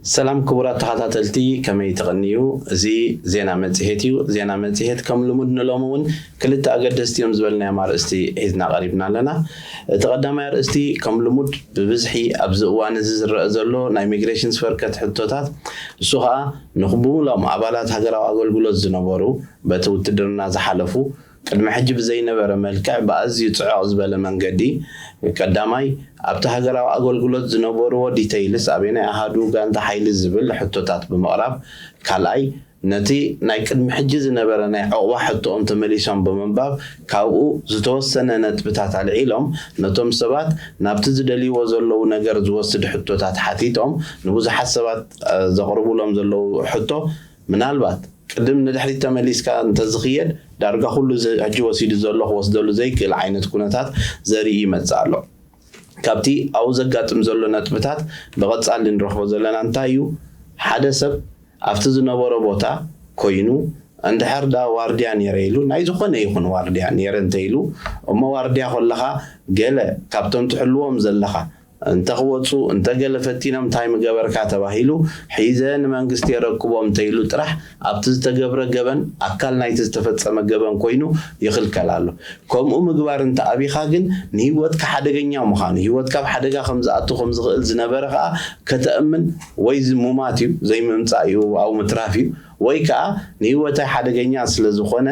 ሰላም ክቡራት ተኸታተልቲ፣ ከመይ ትቕንዩ? እዚ ዜና መጽሔት እዩ። ዜና መጽሔት ከም ልሙድ ንሎሚ እውን ክልተ ኣገደስቲ እዮም ዝበልናዮም ኣርእስቲ ሒዝና ቀሪብና ኣለና። እቲ ቀዳማይ ኣርእስቲ ከም ልሙድ ብብዝሒ ኣብዚ እዋን እዚ ዝረአ ዘሎ ናይ ሚግሬሽን ስፈርከት ሕቶታት፣ እሱ ኸኣ ንብምሉኦም ኣባላት ሃገራዊ ኣገልግሎት ዝነበሩ፣ በቲ ውትድርና ዝሓለፉ፣ ቅድሚ ሕጂ ብዘይነበረ መልክዕ ብኣዝዩ ጽዕቕ ዝበለ መንገዲ፣ ቀዳማይ ኣብቲ ሃገራዊ ኣገልግሎት ዝነበርዎ ዲተይልስ፣ ኣበየናይ ኣሃዱ ጋንታ ሓይሊ ዝብል ሕቶታት ብምቕራብ፣ ካልኣይ ነቲ ናይ ቅድሚ ሕጂ ዝነበረ ናይ ዕቑባ ሕቶኦም ተመሊሶም ብምንባብ፣ ካብኡ ዝተወሰነ ነጥብታት ኣልዒሎም፣ ነቶም ሰባት ናብቲ ዝደልይዎ ዘለዉ ነገር ዝወስድ ሕቶታት ሓቲቶም፣ ንብዙሓት ሰባት ዘቕርቡሎም ዘለዉ ሕቶ፣ ምናልባት ቅድም ንድሕሪት ተመሊስካ እንተዝኽየድ፣ ዳርጋ ኩሉ እዚ ሕጂ ወሲዱ ዘሎ ክወስደሉ ዘይክእል ዓይነት ኩነታት ዘርኢ ይመጽእ ኣሎ። ካብቲ ኣብኡ ዘጋጥም ዘሎ ነጥብታት ብቐጻሊ ንረኽቦ ዘለና እንታይ እዩ? ሓደ ሰብ ኣብቲ ዝነበሮ ቦታ ኮይኑ፣ እንድሕር ዳ ዋርድያ ነይረ ኢሉ፣ ናይ ዝኾነ ይኹን ዋርድያ ነይረ እንተ ኢሉ፣ እሞ ዋርድያ ከለኻ ገለ ካብቶም ትሕልዎም ዘለኻ እንተ ክወጹ፣ እንተ ገለ ፈቲኖም እንታይ ምገበርካ ተባሂሉ፣ ሒዘ ንመንግስቲ የረክቦም እንተ ኢሉ ጥራሕ፣ ኣብቲ ዝተገብረ ገበን ኣካል ናይቲ ዝተፈጸመ ገበን ኮይኑ ይኽልከል ኣሎ። ከምኡ ምግባር እንተ ኣቢኻ ግን ንህይወትካ ሓደገኛ ምዃኑ፣ ህይወትካ ኣብ ሓደጋ ከም ዝኣቱ ከም ዝኽእል ዝነበረ ከኣ ከተእምን ወይ ዝ-፣ ሙማት እዩ፣ ዘይምምጻእ እዩ፣ ኣብኡ ምትራፍ እዩ። ወይ ከኣ ንህይወተይ ሓደገኛ ስለ ዝኾነ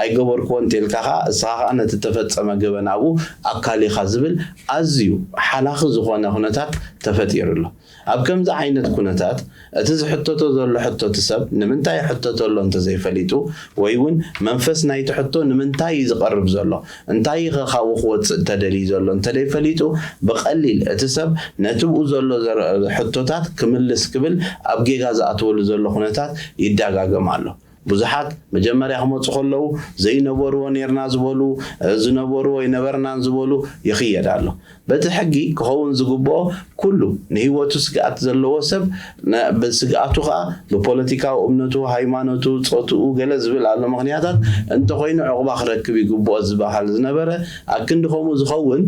ኣይገበርክዎን እንተልካ ከኣ፣ እስኻ ከኣ ነቲ ተፈጸመ ገበን ኣብኡ ኣካል ኢኻ ዝብል ኣዝዩ ሓላኺ ዝኾነ ኩነታት ተፈጢሩ ኣሎ። ኣብ ከምዚ ዓይነት ኩነታት፣ እቲ ዝሕተቶ ዘሎ ሕቶ እቲ ሰብ ንምንታይ ይሕተቶ ኣሎ እንተዘይፈሊጡ፣ ወይ እውን መንፈስ ናይቲ ሕቶ ንምንታይ እዩ ዝቐርብ ዘሎ፣ እንታይ ኢኸ ካብኡ ክወጽእ እንተደልዩ ዘሎ እንተደይፈሊጡ፣ ብቐሊል እቲ ሰብ ነቲ ብኡ ዘሎ ዘር-፣ ሕቶታት ክምልስ ክብል ኣብ ጌጋ ዝኣትወሉ ዘሎ ኩነታት ይዳጋገም ኣሎ። ብዙሓት መጀመርያ ክመጹ ከለዉ ዘይነበርዎ ኔርና ዝበሉ፣ ዝነበርዎ ኣይነበርናን ዝበሉ ይኽየድ ኣሎ። በቲ ሕጊ ክኸውን ዝግብኦ ኩሉ ንህይወቱ ስግኣት ዘለዎ ሰብ ነ-፣ ብስግኣቱ ኸኣ ብፖለቲካዊ እምነቱ፣ ሃይማኖቱ፣ ጾትኡ ገለ ዝብል ኣሎ ምኽንያታት እንተኾይኑ ዕቑባ ክረክብ ይግብኦ ዝበሃል ዝነበረ፣ ኣክንዲ ከምኡ ዝኸውን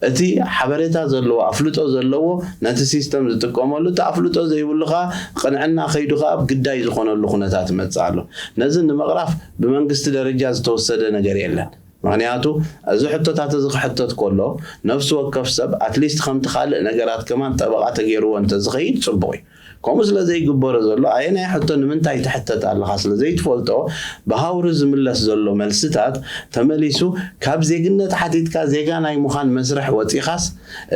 እቲ ሓበሬታ ዘለዎ፣ ኣፍልጦ ዘለዎ ነቲ ሲስተም ዝጥቀመሉ፣ እቲ ኣፍልጦ ዘይብሉ ኸኣ ቅንዕና ከይዱ ኸኣ ኣብ ግዳይ ዝኾነሉ ኩነታት ይመጽእ ኣሎ። ነዚ ንምቕራፍ ብመንግስቲ ደረጃ ዝተወሰደ ነገር የለን። ምኽንያቱ እዚ ሕቶታት እዚ ክሕተት ከሎ ነፍሲ ወከፍ ሰብ ኣትሊስት ከምቲ ካልእ ነገራት ከማን ጠበቓ ተገይርዎ እንተዝኸይድ ጽቡቕ እዩ። ከምኡ ስለ ዘይግበሮ ዘሎ ኣየናይ ሕቶ ንምንታይ ትሕተት ኣለኻ ስለ ዘይትፈልጦ ብሃውሪ ዝምለስ ዘሎ መልስታት ተመሊሱ ካብ ዜግነት ሓቲትካ ዜጋ ናይ ምዃን መስርሕ ወጺኻስ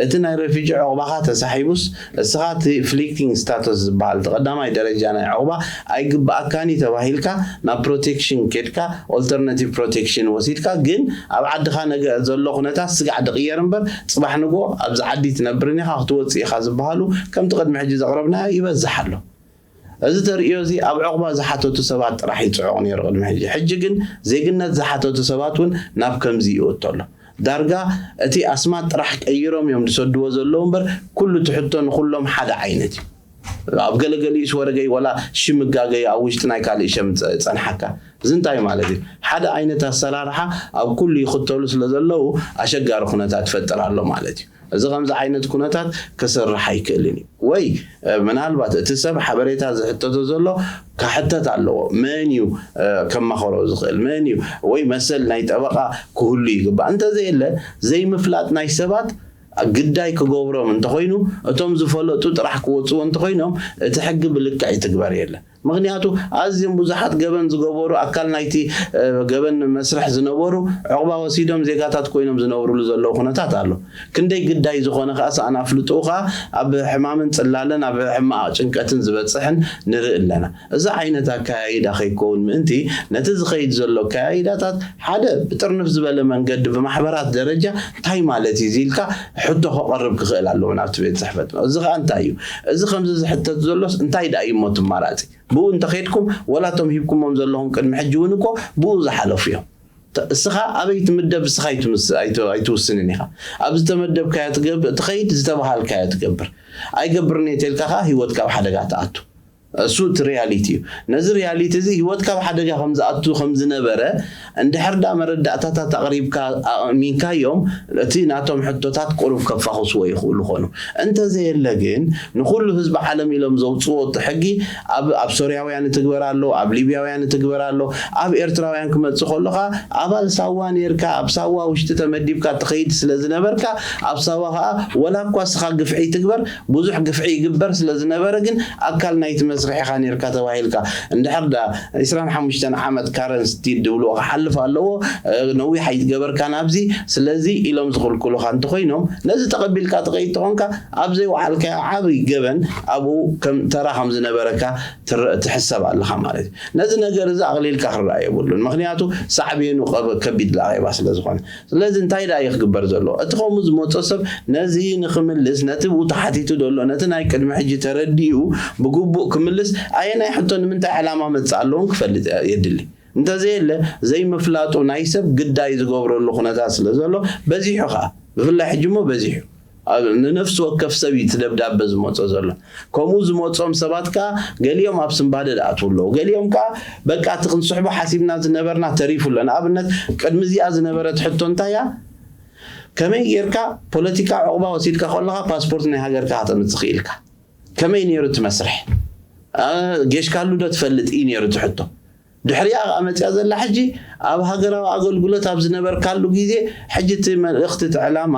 እቲ ናይ ረፊጂ ዕቑባኻ ተሳሒቡስ እስኻ እቲ ፍሊቲንግ ስታተስ ዝበሃል እቲ ቀዳማይ ደረጃ ናይ ዕቑባ ኣይግብኣካን እዩ ተባሂልካ ናብ ፕሮቴክሽን ኬድካ ኦልተርናቲቭ ፕሮቴክሽን ወሲድካ ግን ኣብ ዓድኻ ነገ ዘሎ ኩነታት ስጋዕ ድቕየር እምበር ጽባሕ ንግሆ ኣብዚ ዓዲ ትነብርን ኢኻ ክትወጽእ ኢኻ ዝበሃሉ ከምቲ ቅድሚ ሕጂ ዘቕረብናዮ ይበዝሕ ኣሎ። እዚ ተርእዮ እዚ ኣብ ዕቑባ ዝሓተቱ ሰባት ጥራሕ ይጽዑቕ ነይሩ ቅድሚ ሕጂ። ሕጂ ግን ዜግነት ዝሓተቱ ሰባት እውን ናብ ከምዚ ይእቶ ኣሎ። ዳርጋ እቲ ኣስማት ጥራሕ ቀይሮም እዮም ዝሰድዎ ዘለዉ እምበር ኩሉ እቲ ሕቶ ንኹሎም ሓደ ዓይነት እዩ። ኣብ ገለገሊኡስ ወረገይ ወላ ሽም እጋገዩ ኣብ ውሽጢ ናይ ካልእ ሸም ጸ-፣ ጸንሓካ። እዚ እንታይ ማለት እዩ? ሓደ ዓይነት ኣሰራርሓ ኣብ ኩሉ ይኽተሉ ስለ ዘለዉ ኣሸጋሪ ኩነታት ይፈጥር ኣሎ ማለት እዩ። እዚ ከምዚ ዓይነት ኩነታት ክስራሕ ኣይክእልን እዩ። ወይ፣ እ፣ ምናልባት እቲ ሰብ ሓበሬታ ዝሕተቶ ዘሎ ክሕተት ኣለዎ። መን እዩ፣ እ፣ ከማኸሮ ዝኽእል? መን እዩ? ወይ መሰል ናይ ጠበቓ ክህሉ ይግባእ። እንተዘየለ፣ ዘይምፍላጥ ናይ ሰባት ግዳይ ክገብሮም እንተኾይኑ፣ እቶም ዝፈለጡ ጥራሕ ክወጽዎ እንተኾይኖም፣ እቲ ሕጊ ብልክዕ ይትግበር የለን። ምኽንያቱ፣ ኣዝዮም ብዙሓት ገበን ዝገበሩ፣ ኣካል ናይቲ፣ እ፣ ገበን መስርሕ ዝነበሩ፣ ዕቑባ ወሲዶም ዜጋታት ኮይኖም ዝነብሩሉ ዘለዉ ኩነታት ኣሎ። ክንደይ ግዳይ ዝኾነ ከኣ ሰኣን ኣፍልጥኡ ከኣ ኣብ ሕማምን ጽላለን ኣብ ሕማቕ ጭንቀትን ዝበጽሕን ንርኢ ኣለና። እዚ ዓይነት ኣከያይዳ ከይከውን ምእንቲ፣ ነቲ ዝኸይድ ዘሎ ኣከያይዳታት ሓደ ብጥርንፍ ዝበለ መንገዲ ብማሕበራት ደረጃ እንታይ ማለት እዩ ኢልካ ሕቶ ከቐርብ ክኽእል ኣለዎ ናብቲ ቤት ጽሕፈት። እዚ ከኣ እንታይ እዩ? እዚ ከምዚ ዝሕተት ዘሎስ እንታይ ደኣ እዩ እሞ እቲ ኣማራጺ? ብኡ እንተኸይድኩም፣ ወላ እቶም ሂብኩሞም ዘለኹም ቅድሚ ሕጂ እውን እኮ ብኡ ዝሓለፉ እዮም። ተ-፣ እስኻ ኣበይ ትምደብ፣ እስኻ ኣይትምስ-፣ ኣይት-፣ ኣይትውስንን ኢኻ። ኣብ ዝተመደብካዮ ትገብ-፣ ትኸይድ፣ ዝተባሃልካዮ ትገብር። ኣይገብርን እየ ተልካ ኸዓ ህይወትካ ኣብ ሓደጋ ትኣቱ። እሱ እቲ ሪያሊቲ እዩ። ነዚ ሪያሊቲ እዚ ህይወትካ ኣብ ሓደጋ ከም ዝኣቱ ከም ዝነበረ እንድሕር ዳ መረዳእታታት ኣቕሪብካ ኣእሚንካዮም፣ እቲ ናቶም ሕቶታት ቁሩብ ከፋኹስዎ ይኽእሉ ኾኑ። እንተዘየለ ግን ንኹሉ ህዝቢ ዓለም ኢሎም ዘውፅዎ እቲ ሕጊ ኣብ ኣብ ሶርያውያን ትግበር ኣሎ፣ ኣብ ሊብያውያን ትግበር ኣሎ፣ ኣብ ኤርትራውያን ክመፅእ ከሎ ከዓ ኣባል ሳዋ ነርካ፣ ኣብ ሳዋ ውሽጢ ተመዲብካ ትኸይድ ስለ ዝነበርካ ኣብ ሳዋ ከዓ ወላ እኳ እስኻ ግፍዒ ትግበር ብዙሕ ግፍዒ ይግበር ስለ ዝነበረ ግን ኣካል ናይቲ መስርሕ ኢኻ ነርካ ተባሂልካ። እንድሕር ዳ ዕስራን ሓሙሽተን ዓመት ካረንስቲ ድብልዎ ክሓልፍ ኣለዎ፣ ነዊሕ ኣይትገበርካን ኣብዚ፣ ስለዚ ኢሎም ዝኽልክሉኻ እንተኾይኖም ነዚ ተቐቢልካ ትኸይድ ተኾንካ ኣብ ዘይወዓልካዮ ዓብይ ገበን ኣብኡ ከም ተራ ከም ዝነበረካ ትረ- ትሕሰብ ኣለኻ ማለት እዩ። ነዚ ነገር እዚ ኣቕሊልካ ክረኣ የብሉን። ምክንያቱ ሳዕቤኑ ቀበ- ከቢድ ላቐባ ስለ ዝኾነ ስለዚ እንታይ ደኣ እዩ ክግበር ዘለዎ? እቲ ከምኡ ዝመጾ ሰብ ነዚ ንክምልስ ነቲ ብኡ ተሓቲቱ ዘሎ ነቲ ናይ ቅድሚ ሕጂ ተረዲኡ ብግቡእ ክምልስ ኣየናይ ሕቶ ንምንታይ ዕላማ መጽእ ኣለውን ክፈልጥ የድሊ። እንተዘየለ ዘይምፍላጡ ናይ ሰብ ግዳይ ዝገብረሉ ኩነታት ስለ ዘሎ በዚሑ ከዓ ብፍላይ ሕጂ እሞ በዚሑ ንነፍሲ ወከፍ ሰብ እዩ እቲ ደብዳበ ዝመጾ ዘሎ። ከምኡ ዝመጾም ሰባት ከዓ ገሊኦም ኣብ ስንባደ ዝኣትዉ ኣለዉ፣ ገሊኦም ከዓ በቃ እቲ ክንስሕቦ ሓሲብና ዝነበርና ተሪፉ ኣሎ። ንኣብነት ቅድሚ እዚኣ ዝነበረት ሕቶ እንታይ እያ? ከመይ ጌርካ ፖለቲካ ዕቑባ ወሲድካ ከለኻ ፓስፖርት ናይ ሃገርካ ከተምጽእ ክኢልካ? ከመይ ነይሩ እቲ መስርሕ? ጌሽካሉ ዶ ትፈልጥ እዩ ነይሩ እቲ ሕቶ። ድሕሪኣ ከኣ መፅያ ዘላ ሕጂ ኣብ ሃገራዊ ኣገልግሎት ኣብ ዝነበርካሉ ግዜ ሕጂ እቲ መልእኽቲ እቲ ዕላማ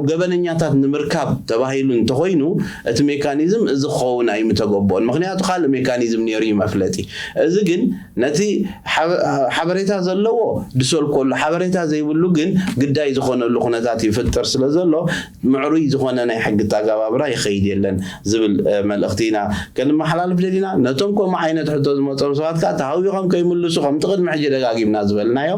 ገበነኛታት ንምርካብ ተባሂሉ እንተኮይኑ እቲ ሜካኒዝም እዚ ክኸውን ኣይምተገቦን። ምክንያቱ ካልእ ሜካኒዝም ነይሩ እዩ መፍለጢ። እዚ ግን ነቲ ሓበሬታ ዘለዎ ድሰልኮሉ ሓበሬታ ዘይብሉ ግን ግዳይ ዝኾነሉ ኩነታት ይፍጥር ስለ ዘሎ ምዕሩይ ዝኾነ ናይ ሕጊ ኣተገባብራ ይኸይድ የለን ዝብል መልእኽቲ ኢና ከነመሓላልፍ ደሊና። ነቶም ከምኡ ዓይነት ሕቶ ዝመፆም ሰባት ከዓ ተሃዊኾም ከይምልሱ ከምቲ ቅድሚ ሕጂ ደጋጊምና ዝበልናዮ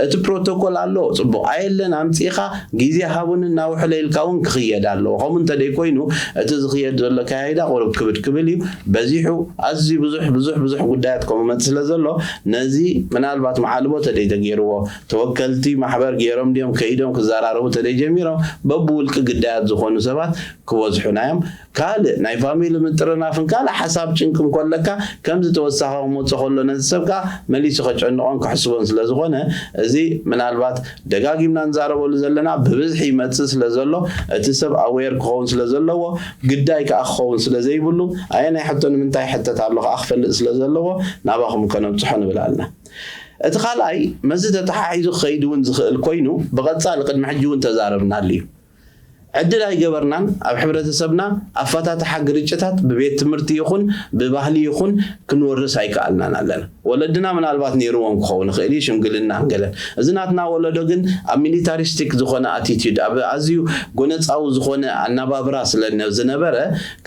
እቲ ፕሮቶኮል ኣሎ ፅቡቕ ኣየለን ኣምፂእኻ ግዜ ሃቡን እናውሕለ ኢልካ እውን ክኽየድ ኣለዎ። ከምኡ እንተደይኮይኑ እቲ ዝኽየድ ዘሎ ኣካያይዳ ቁሩብ ክብድ ክብል እዩ። በዚሑ ኣዝዩ ብዙሕ ብዙሕ ብዙሕ ጉዳያት ከምኡ መፅእ ስለ ዘሎ ነዚ ምናልባት መዓልቦ ተደይተገይርዎ ተወከልቲ ማሕበር ገይሮም ድዮም ከይዶም ክዘራረቡ ተደይጀሚሮም በብውልቂ ግዳያት ዝኾኑ ሰባት ክበዝሑና እዮም። ካልእ ናይ ፋሚሊ ምጥርናፍን ካልእ ሓሳብ ጭንቂ እንኮለካ ከምዚ ተወሳኺ ክመፅእ ከሎ ነዚ ሰብ ከዓ መሊሱ ከጨንቖን ክሕስቦን ስለ ዝኾነ እዚ ምናልባት ደጋጊምና ንዛረበሉ ዘለና ብብዝሒ ይመፅእ ስለ ዘሎ እቲ ሰብ ኣዌር ክኸውን ስለ ዘለዎ ግዳይ ከዓ ክኸውን ስለ ዘይብሉ ኣየናይ ሕቶ ንምንታይ ይሕተት ኣሎ ከዓ ክፈልጥ ስለ ዘለዎ ናባኹም ከነብፅሖ ንብል ኣለና። እቲ ካልኣይ መዚ ተተሓሒዙ ክኸይድ እውን ዝኽእል ኮይኑ ብቐፃሊ ቅድሚ ሕጂ እውን ተዛረብናሉ እዩ። ዕድል ኣይገበርናን ኣብ ሕብረተሰብና ኣፈታትሓ ግርጭታት ብቤት ትምህርቲ ይኹን ብባህሊ ይኹን ክንወርስ ኣይከኣልናን ኣለና። ወለድና ምናልባት ነይርዎም ክኸውን ይኽእል እዩ ሽምግልና ገለን። እዚ ናትና ወለዶ ግን ኣብ ሚሊታሪስቲክ ዝኾነ ኣቲቲዩድ ኣብ ኣዝዩ ጎነፃዊ ዝኾነ ኣነባብራ ስለ ዝነበረ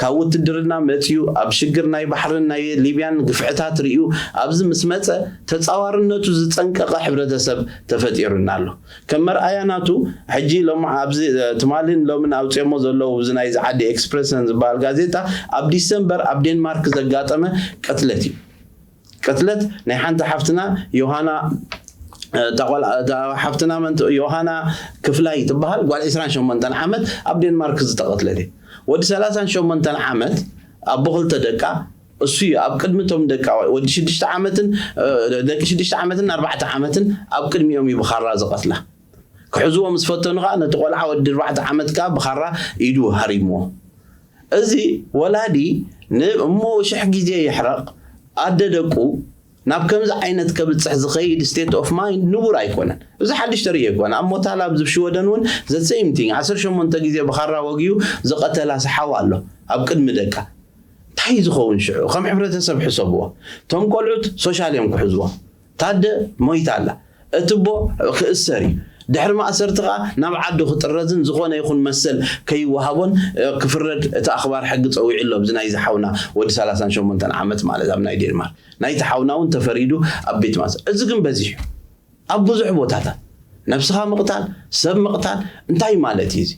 ካብ ውትድርና መፅዩ ኣብ ሽግር ናይ ባሕርን ናይ ሊብያን ግፍዕታት ርእዩ ኣብዚ ምስ መፀ ተፃዋርነቱ ዝፀንቀቐ ሕብረተሰብ ተፈጢሩና ኣሎ። ከም መርኣያ ናቱ ሕጂ ሎም ኣብዚ ትማልን ሎምን ኣውፅኦሞ ዘለዉ እዚ ናይዚ ዓዲ ኤክስፕረሰን ዝበሃል ጋዜጣ ኣብ ዲሰምበር ኣብ ዴንማርክ ዘጋጠመ ቅትለት እዩ። ቅትለት ናይ ሓንቲ ሓፍትና ዮሃና ሓፍትና መን ዮሃና ክፍላይ ትበሃል ጓል ዕስራን ሸሞንተን ዓመት ኣብ ዴንማርክ ዝተቐትለት እዩ። ወዲ ሰላሳን ሸሞንተን ዓመት ኣቦ ክልተ ደቃ እሱ እዩ ኣብ ቅድሚ ቶም ደቃ ወዲ ሽዱሽተ ዓመትን ደቂ ሽዱሽተ ዓመትን ኣርባዕተ ዓመትን ኣብ ቅድሚኦም እዩ ብኻራ ዝቐትላ። ክሕዝዎ ምስ ፈተኑ ከዓ ነቲ ቆልዓ ወዲ ኣርባዕተ ዓመት ከዓ ብኻራ ኢዱ ሃሪምዎ። እዚ ወላዲ ንእሞ ሽሕ ግዜ ይሕረቕ ኣደ ደቁ ናብ ከምዚ ዓይነት ከብፅሕ ዝኸይድ ስቴት ኦፍ ማይንድ ንቡር ኣይኮነን። እዚ ሓድሽ ተርእዮ ኣይኮነ ኣብ ሞታላ ኣብዚ ሽወደን እውን ዘሰይምቲንግ ዓሰርተ ሸሞንተ ግዜ ብኻራ ወግዩ ዝቐተላ ሰሓው ኣሎ ኣብ ቅድሚ ደቃ እንታይ ዝኸውን ሽዑ ከም ሕብረተሰብ ሕሰብዎ። እቶም ቆልዑት ሶሻል እዮም ክሕዝዎ። ታደ ሞይታ ኣላ። እቲ ቦ ክእሰር እዩ። ድሕሪ ማእሰርቲ ከዓ ናብ ዓዱ ክጥረዝን ዝኾነ ይኹን መሰል ከይወሃቦን ክፍረድ እቲ ኣኽባር ሕጊ ፀዊዑ ኣሎ። ብዚ ናይ ዝሓውና ወዲ ሰላሳን ሸሞንተን ዓመት ማለት ኣብ ናይ ዴንማርክ ናይቲ ሓውና እውን ተፈሪዱ ኣብ ቤት ማእሰር። እዚ ግን በዚሑ ኣብ ብዙሕ ቦታታት ነብስኻ ምቕታል ሰብ ምቕታል እንታይ ማለት እዩ? እዚ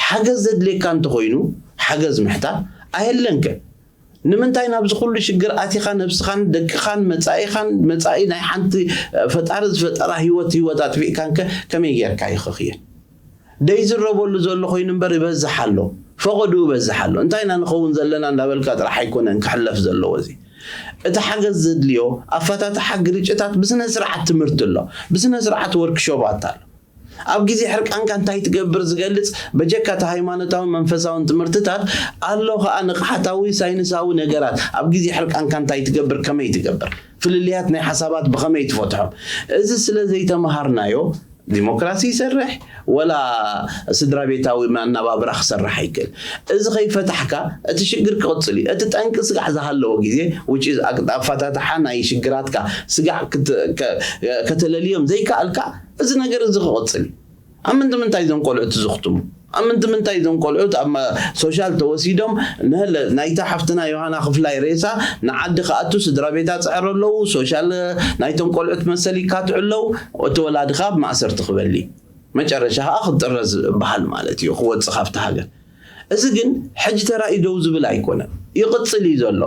ሓገዝ ዘድልየካ እንተኾይኑ ሓገዝ ምሕታት ኣየለንከ? ንምንታይ ናብዚ ኩሉ ሽግር ኣቲኻ ነብስኻን ደቅኻን መጻኢኻን መጻኢ ናይ ሓንቲ ፈጣሪ ዝፈጠራ ህይወት ህይወት ኣጥፊእካንከ ከመይ ጌርካ ይኸኽየን? ደይዝረበሉ ዘሎ ኮይኑ እምበር ይበዝሕ ኣሎ። ፈቐድኡ በዝሕ ኣሎ። እንታይ ኢና ንኸውን ዘለና እንዳበልካ ጥራሕ ኣይኮነን ክሕለፍ ዘለዎ። እዚ እቲ ሓገዝ ዘድልዮ ኣፈታትሓ ግርጭታት ብስነ ስርዓት ትምህርቲ ኣሎ፣ ብስነ ስርዓት ወርክሾባት ኣሎ። ኣብ ግዜ ሕርቃንካ እንታይ ትገብር ዝገልጽ በጀካ እቲ ሃይማኖታውን መንፈሳውን ትምህርትታት ኣሎ። ከኣ ንቕሓታዊ ሳይንሳዊ ነገራት ኣብ ግዜ ሕርቃንካ እንታይ ትገብር፣ ከመይ ትገብር፣ ፍልልያት ናይ ሓሳባት ብኸመይ ትፈትሖም፣ እዚ ስለ ዘይተምሃርናዮ ዲሞክራሲ ይሰርሕ ወላ ስድራ ቤታዊ መናባብራ ክሰርሕ ኣይክእል። እዚ ከይፈታሕካ እቲ ሽግር ክቕጽል እዩ። እቲ ጠንቂ ስጋዕ ዝሃለዎ ግዜ ውጪ ኣፋታትሓ ናይ ሽግራትካ ስጋዕ ክት- ከ- ከተለልዮም ዘይከኣልካ እዚ ነገር እዚ ክቕጽል እዩ። ኣብ ምንዲ ምንታይ እዞም ቆልዑት ዝኽትሙ? ኣብ ምንዲ ምንታይ እዞም ቆልዑት ኣብ ማ- ሶሻል ተወሲዶም ንህለ ናይታ ሓፍትና ዮሃና ክፍላይ ሬሳ ንዓዲ ክኣቱ ስድራ ቤታ ጽዕሩ ኣለዉ። ሶሻል ናይቶም ቆልዑት መሰል ይካትዑ ኣለዉ። እቲ ወላዲ ከኣ ኣብ ማእሰርቲ ክበሊ መጨረሻ ከኣ ክጥረዝ በሃል ማለት እዩ፣ ክወጽእ ካብቲ ሃገር። እዚ ግን ሕጂ ተራእዩ ደው ዝብል ኣይኮነን፣ ይቕጽል እዩ ዘሎ።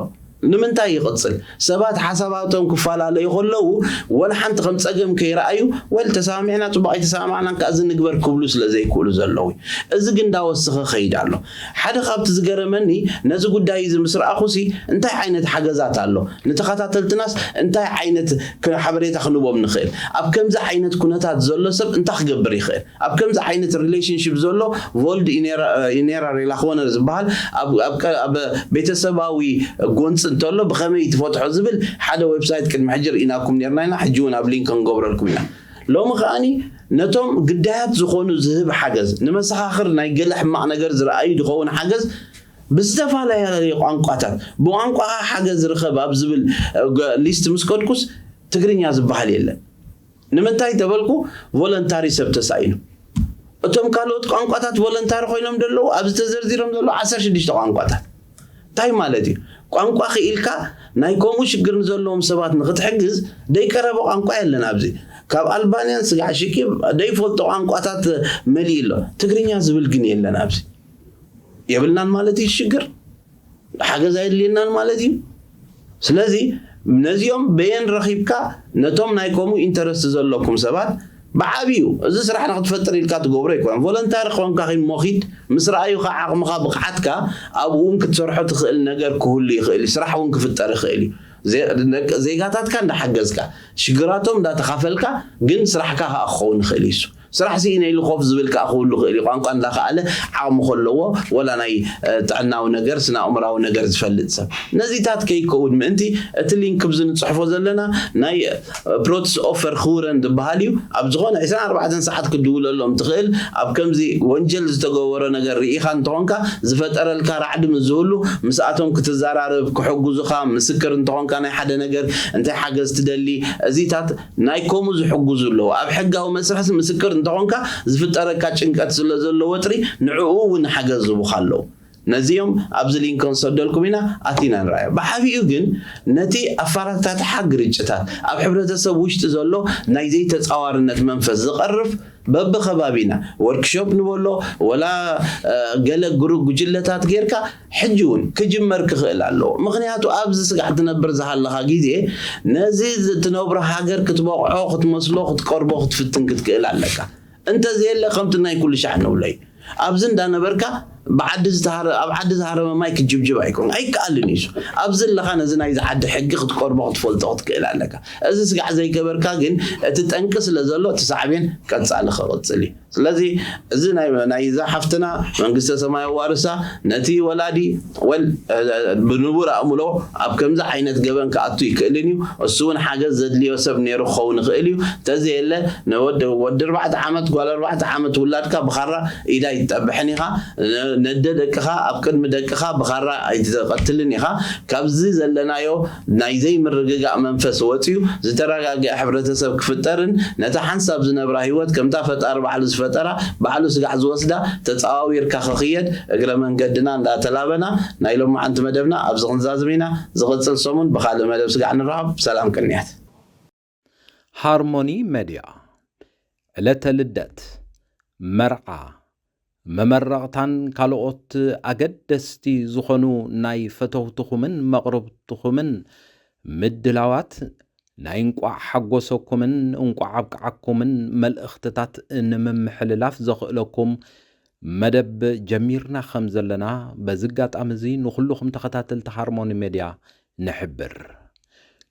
ንምንታይ ይቕጽል? ሰባት ሓሳባቶም ክፈላለዩ ከለዉ ወላ ሓንቲ ከም ጸገም ከይረኣዩ፣ ወል ተሰማሚዕና ጽቡቕ ኣይተሰማማዕናን ከኣ እዚ ንግበር ክብሉ ስለ ዘይክእሉ ዘለዉ እዩ። እዚ ግን እንዳወሰኸ ከይድ ኣሎ። ሓደ ካብቲ ዝገረመኒ ነዚ ጉዳይ እዚ ምስ ረኣኹሲ እንታይ ዓይነት ሓገዛት ኣሎ? ንተኸታተልትናስ እንታይ ዓይነት ክ- ሓበሬታ ክንቦም ንኽእል? ኣብ ከምዚ ዓይነት ኩነታት ዘሎ ሰብ እንታይ ክገብር ይኽእል? ኣብ ከምዚ ዓይነት ሪሌሽንሽፕ ዘሎ ቮልድ ኢኔራ ሪላኾነር ዝበሃል ኣብ ቤተሰባዊ ጎንፂ እንተሎ ብኸመይ ትፈትሖ ዝብል ሓደ ዌብሳይት ቅድሚ ሕጂ ርኢናኩም ነርና ኢና። ሕጂ እውን ኣብ ሊንክ ክንገብረልኩም ኢና። ሎሚ ከዓኒ ነቶም ግዳያት ዝኾኑ ዝህብ ሓገዝ፣ ንመሰኻኽር ናይ ገለ ሕማቕ ነገር ዝረኣዩ ዝኸውን ሓገዝ ብዝተፈላለየ ቋንቋታት፣ ብቋንቋኻ ሓገዝ ርኸብ ኣብ ዝብል ሊስት ምስ ከድኩስ ትግርኛ ዝበሃል የለን። ንምንታይ ተበልኩ፣ ቮለንታሪ ሰብ ተሳኢኑ። እቶም ካልኦት ቋንቋታት ቮለንታሪ ኮይኖም ዘለዉ ኣብዚ ተዘርዚሮም ዘለዉ ዓሰርተ ሽዱሽተ ቋንቋታት። እንታይ ማለት እዩ? ቋንቋ ክኢልካ ናይ ከምኡ ሽግር ንዘለዎም ሰባት ንክትሕግዝ ደይቀረበ ቋንቋ የለን ኣብዚ። ካብ ኣልባንያን ስጋዕ ሽኪ ደይፈልጦ ቋንቋታት መሊኡ ኣሎ። ትግርኛ ዝብል ግን የለን ኣብዚ። የብልናን ማለት እዩ ሽግር። ሓገዝ ኣየድልየናን ማለት እዩ። ስለዚ ነዚኦም በየን ረኺብካ ነቶም ናይ ከምኡ ኢንተረስት ዘለኩም ሰባት ብዓብዩ እዚ ስራሕ ንክትፈጥር ኢልካ ትገብሮ ኣይኮነን። ቮለንታሪ ክኾንካ ኺን ሞኺድ ምስ ረኣዩኻ ዓቕምኻ ብቕዓትካ ኣብኡ እውን ክትሰርሖ ትኽእል ነገር ክህሉ ይኽእል እዩ። ስራሕ እውን ክፍጠር ይኽእል እዩ። ዜጋታትካ እንዳሓገዝካ ሽግራቶም እንዳተኻፈልካ ግን ስራሕካ ከዓ ክኸውን ይኽእል እዩ። ስራሕ ስኢነ ኢሉ ኮፍ ዝብል ከዓ ክህሉ ይኽእል እዩ። ቋንቋ እንዳኸኣለ ዓቕሚ ከለዎ ወላ ናይ ጥዕናዊ ነገር ስነ ኣእምራዊ ነገር ዝፈልጥ ሰብ ነዚታት ከይከውን ምእንቲ እቲ ሊንክ ብዚ ንፅሕፎ ዘለና ናይ ፕሮትስ ኦፈር ክውረን ዝበሃል እዩ። ኣብ ዝኾነ ዕስራን ኣርባዕተን ሰዓት ክድውለሎም ትኽእል። ኣብ ከምዚ ወንጀል ዝተገበሮ ነገር ርኢኻ እንተኾንካ ዝፈጠረልካ ራዕዲ ምስ ዝህሉ ምስኣቶም ክትዘራረብ ክሕግዙኻ ምስክር እንተኾንካ ናይ ሓደ ነገር እንታይ ሓገዝ ትደሊ እዚታት ናይ ከምኡ ዝሕግዙ ኣለዉ። ኣብ ሕጋዊ መስርሕስ ምስክር እንተኾንካ ዝፍጠረካ ጭንቀት ስለ ዘሎ ወጥሪ ንዕኡ እውን ሓገዝ ዝቡኻ ኣለዉ። ነዚኦም ኣብዚ ሊንክ ክንሰደልኩም ኢና ኣቲና ንረኣዮ። ብሓቢኡ ግን ነቲ ኣፋራታትሓ ግርጭታት ኣብ ሕብረተሰብ ውሽጢ ዘሎ ናይ ዘይተፃዋርነት መንፈስ ዝቐርፍ በብኸባቢና ወርክሾፕ ንበሎ ወላ ገለ ጉጅለታት ጌርካ ሕጂ እውን ክጅመር ክኽእል ኣለዎ። ምክንያቱ ኣብዚ ስጋዕ ትነብር ዝሃለኻ ግዜ ነዚ ትነብሮ ሃገር ክትበቕዖ ክትመስሎ ክትቀርቦ ክትፍትን ክትክእል ኣለካ። እንተዘየለ ከምቲ ናይ ኩሉ ሻዕ ንብሎ እዩ። ኣብዚ እንዳነበርካ ብዓዲ ዝተሃረ ኣብ ዓዲ ዝሃረመ ማይ ክጅብጅብ ኣይኮን ኣይከኣልን እዩ። ኣብዚ ኣለኻ ነዚ ናይዚ ዓዲ ሕጊ ክትቀርቦ ክትፈልጦ ክትክእል ኣለካ። እዚ ስጋዕ ዘይገበርካ ግን እቲ ጠንቂ ስለ ዘሎ እቲ ሳዕቤን ቀጻሊ ክቕጽል እዩ። ስለዚ እዚ ናይ ናይዛ ሓፍትና መንግስተ ሰማይ ኣዋርሳ ነቲ ወላዲ ወል ብንቡር ኣእምሮ ኣብ ከምዚ ዓይነት ገበን ክኣቱ ይክእልን እዩ። እሱ እውን ሓገዝ ዘድልዮ ሰብ ነይሩ ክኸውን ይኽእል እዩ። እንተዘየለ ንወዲ ወዲ ኣርባዕተ ዓመት ጓል ኣርባዕተ ዓመት ውላድካ ብኻራ ኢዳ ኣይትጠብሕን ኢኻ። ነደ ደቅኻ ኣብ ቅድሚ ደቅኻ ብኻራ ኣይትቐትልን ኢኻ። ካብዚ ዘለናዮ ናይ ዘይምርግጋእ መንፈስ ወፅዩ ዝተረጋገአ ሕብረተሰብ ክፍጠርን ነታ ሓንሳብ ዝነብራ ህይወት ከምታ ፈጣሪ ባዕሉ ዝፈጠራ ባዕሉ ስጋዕ ዝወስዳ ተፃዋዊርካ ክኽየድ እግረ መንገድና እንዳተላበና ናይ ሎማዓንቲ መደብና ኣብዚ ክንዛዝም ኢና። ዝቕፅል ሰሙን ብኻልእ መደብ ስጋዕ ንራኸብ። ሰላም ቅንያት። ሃርሞኒ መድያ ዕለተ ልደት፣ መርዓ፣ መመረቕታን ካልኦት ኣገደስቲ ዝኾኑ ናይ ፈተውትኹምን መቕርብትኹምን ምድላዋት ናይ እንቋዕ ሓጎሰኩምን እንቋዕ ኣብቅዓኩምን መልእኽትታት ንምምሕልላፍ ዘኽእለኩም መደብ ጀሚርና ከም ዘለና በዚ ኣጋጣሚ እዚ ንኹልኹም ተኸታተልቲ ሃርሞኒ ሜድያ ንሕብር።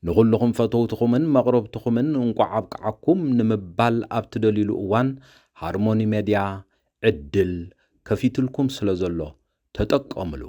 ንኹልኹም ፈተውትኹምን መቕረብትኹምን እንቋዕ ኣብቅዓኩም ንምባል ኣብ ትደልዩሉ እዋን ሃርሞኒ ሜድያ ዕድል ከፊትልኩም ስለ ዘሎ ተጠቀምሉ።